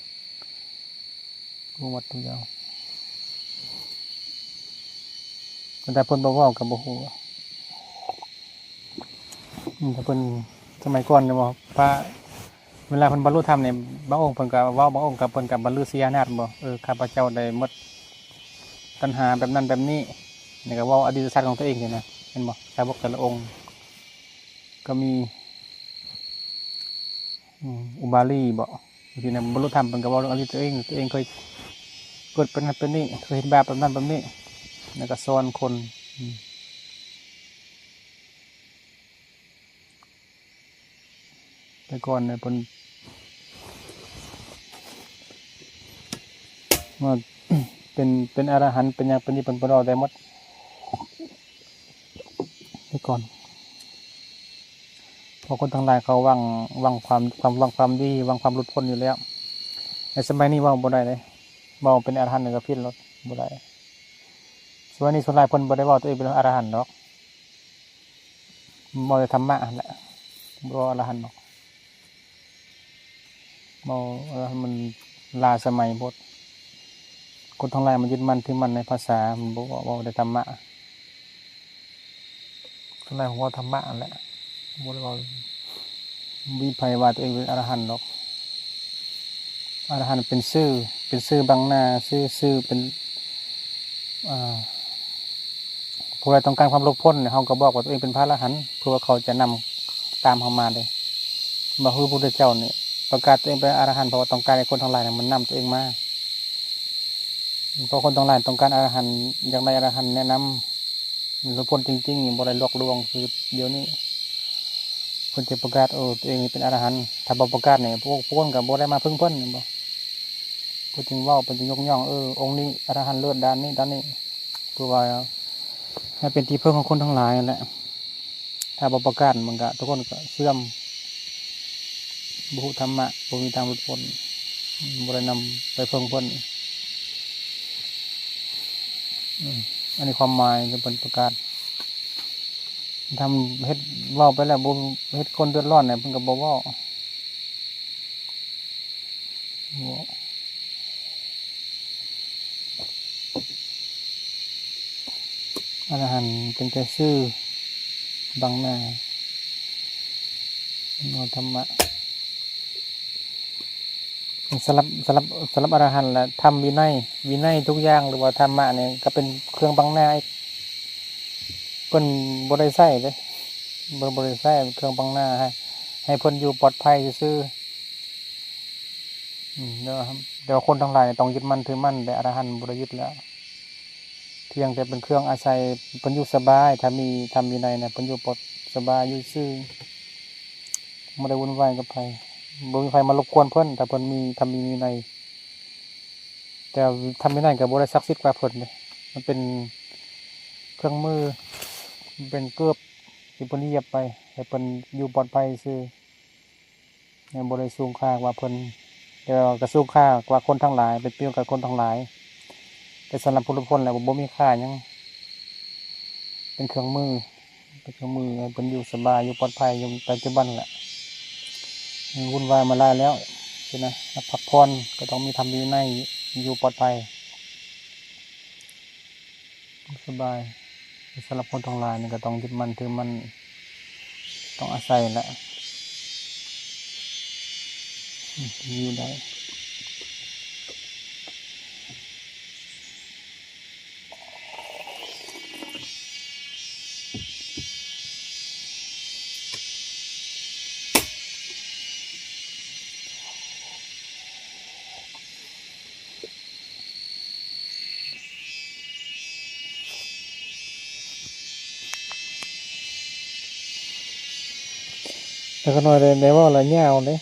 ຮູ້ໝົດທຸກຢ່າງ. ແຕ່ຖ້າເພິ່ນບໍ່ເວົ້າກໍບໍ່ຮູ້. ອືມ ຖ້າເພິ່ນ ສະໄໝກ່ອນນີ້ບໍ່ ພະ ເວລາເພິ່ນບັນລຸທຳນີ້ ບາງອົງເພິ່ນກໍເວົ້າ, ບາງອົງກໍເພິ່ນກໍບັນລືສີອານາດບໍ່ ເອີ ຂ້າພະເຈົ້າໄດ້ໝົດຕັນຫາແບບນັ້ນແບບນີ້, ນີ້ກໍເວົ້າອະດີດຕະຊາດຂອງຕົວເອງຊີ້ນະ ແມ່ນບໍ່? ສາວົກແຕ່ລະອົງກໍມີ ອືມ ອຸບາລີບໍ ທີ່ນະ ບັນລຸທຳເພິ່ນກໍເວົ້າເລື່ອງອະດີດຕົວເອງ, ຕົວເອງເຄີຍເກີດເປັນນັ້ນເປັນນີ້, ເຄີຍເຮັດບາບແບບນັ້ນແບບນີ້ ແລ້ວກໍສອນຄົນ ອືມ. ແຕ່ກ່ອນເນຍເພິ່ນວ່າເປັນ ເປັນອະລະຫັນ ເປັນຫຍັງເປັນນີ້ ເພິ່ນ ເພິ່ນເວົ້າໄດ້ໝົດ ແຕ່ກ່ອນ. ເພາະຄົນທັງຫຼາຍເຂົາຫວັງ ຫວັງຄວາມ ຄວາມ ຫວັງຄວາມດີ ຫວັງຄວາມຫຼຸດພົ້ນຢູ່ແລ້ວ. ໃນສະໄໝນີ້ເວົ້າບໍ່ໄດ້ເດ້, ເວົ້າເປັນອະລະຫັນນີ້ກໍຜິດໂລດ ບໍ່ໄດ້. ສະໄໝນີ້ສ່ວນຫຼາຍເພິ່ນບໍ່ໄດ້ເວົ້າຕົວເອງເປັນອະລະຫັນດອກ. ເວົ້າແຕ່ທຳມະຫັ້ນແຫຼະ ບໍ່ເວົ້າອະລະຫັນດອກ. ເວົ້າອະລະຫັນມັນລ້າສະໄໝໂພດ. ຄົນທັງຫຼາຍມັນຍຶດໝັ້ນຖືໝັ້ນໃນພາສາ, ມັນບໍ່ເວົ້າ ເວົ້າແຕ່ທຳມະ. ສ່ວນຫຼາຍເວົ້າທຳມະຫັ້ນແຫຼະ ບໍ່ໄດ້ເວົ້າ ບໍ່ມີໃຜວ່າຕົວເອງເປັນອະລະຫັນດອກ. ອະລະຫັນເປັນຊື່ ເປັນຊື່ບັງໜ້າ ຊື່ ຊື່ເປັນ ເອີ ຜູ້ໃດຕ້ອງການຄວາມຫຼຸດພົ້ນ ເຮົາກໍບອກວ່າຕົວເອງເປັນພະອະລະຫັນ ເພື່ອວ່າເຂົາຈະນຳຕາມເຮົາມາເດ້. ບໍ່ຄືພະພຸດທະເຈົ້ານີ້ປະກາດຕົວເອງເປັນອະລະຫັນ ເພາະວ່າຕ້ອງການໃຫ້ຄົນທັງຫຼາຍນະ ມັນນຳຕົວເອງມາ. ເພາະຄົນທັງຫຼາຍຕ້ອງການອະລະຫັນ ຢາກໄດ້ອະລະຫັນແນະນຳ ມັນຫຼຸດພົ້ນຈິງໆ ບໍ່ໄດ້ຫຼອກລວງຄືດຽວນີ້. ເພິ່ນຈະປະກາດ ເອີ ຕົວເອງເປັນອະລະຫັນ, ຖ້າບໍ່ປະກາດນີ້ ພວກ ພວກຄົນກໍບໍ່ໄດ້ມາເພິ່ງເພິ່ນ ແມ່ນບໍ່? ເພິ່ນຈຶ່ງເວົ້າ ເພິ່ນຈຶ່ງຍົກຍ້ອງ ເອີ ອົງນີ້ອະລະຫັນເລີດດ້ານນີ້ດ້ານນີ້ ເພື່ອວ່າໃຫ້ເປັນທີ່ເພິ່ງຂອງຄົນທັງຫຼາຍນັ້ນແຫຼະ. ຖ້າບໍ່ປະກາດ ມັນກະ ທຸກຄົນກະເສື່ອມ ບໍ່ຮູ້ທຳມະ ບໍ່ມີທາງຫຼຸດພົ້ນ ບໍ່ໄດ້ນຳໄປເພິ່ງເພິ່ນ. ອືມ ອັນນີ້ຄວາມໝາຍທີ່ເພິ່ນປະກາດ. ທຳ ເຮັດ ເວົ້າໄປແລ້ວບໍ່ເຮັດຄົນເດືອດຮ້ອນນະ ເພິ່ນກໍບໍ່ເວົ້າ. ອະລະຫັນເປັນແຕ່ຊື່ບັງໜ້າ ບໍ່ທຳມະ. ສຳລັບ ສຳລັບ ສຳລັບອະລະຫັນລະ ທຳວິໄນ ວິໄນທຸກຢ່າງ ຫຼືວ່າທຳມະນີ້ ກໍເປັນເຄື່ອງບັງໜ້າອີກ. ເພິ່ນບໍ່ໄດ້ໃຊ້ເດ້ ເພິ່ນບໍ່ໄດ້ໃຊ້ ເປັນເຄື່ອງບັງໜ້າ ໃຫ້ ໃຫ້ເພິ່ນຢູ່ປອດໄພຊື່ໆ. ອືມ ແຕ່ວ່າ ແຕ່ວ່າຄົນທັງຫຼາຍຕ້ອງຍຶດໝັ້ນຖືໝັ້ນ ແຕ່ອະລະຫັນບໍ່ໄດ້ຍຶດແລ້ວ ພຽງແຕ່ເປັນເຄື່ອງອາໄສ ເພິ່ນຢູ່ສະບາຍ. ຖ້າມີທຳວິໄນນະ ເພິ່ນຢູ່ປອດສະບາຍ ຢູ່ຊື່ ບໍ່ໄດ້ວຸ່ນວາຍກັບໃຜ ບໍ່ມີໃຜມາລົບກວນເພິ່ນ ຖ້າເພິ່ນມີທຳມີວິໄນ. ແຕ່ທຳວິໄນກໍບໍ່ໄດ້ສັກສິດກວ່າເພິ່ນເດ້ ມັນເປັນເຄື່ອງມື ເປັນເກີບທີ່ເພິ່ນຢຽບໄປ ໃຫ້ເພິ່ນຢູ່ປອດໄພຊື່ ຍັງບໍ່ໄດ້ສູງຄ່າກວ່າເພິ່ນ ແຕ່ວ່າກໍສູງຄ່າກວ່າຄົນທັງຫຼາຍ ເປັນປະໂຫຍດກັບຄົນທັງຫຼາຍ. ແຕ່ສຳລັບຜູ້ທຸກຄົນແລ້ວ ບໍ່ມີຄ່າຫຍັງ ເປັນເຄື່ອງມື ເປັນເຄື່ອງມືໃຫ້ເພິ່ນຢູ່ສະບາຍ ຢູ່ປອດໄພ ຢູ່ປັດຈຸບັນແຫຼະ. ວຸ່ນວາຍມາຫຼາຍແລ້ວຊີ້ນະ ພັກຜ່ອນກໍຕ້ອງມີທຳວິໄນ ຢູ່ປອດໄພ ສະບາຍ. ແຕ່ສຳລັບຄົນທັງຫຼາຍນີ້ກໍຕ້ອງຍຶດໝັ້ນຖືໝັ້ນ ຕ້ອງອາໄສແຫຼະ ຢູ່ໄດ້. ຈັກໜ້ອຍໄດ້ ໄດ້ເວົ້າລະຍາວເດ້.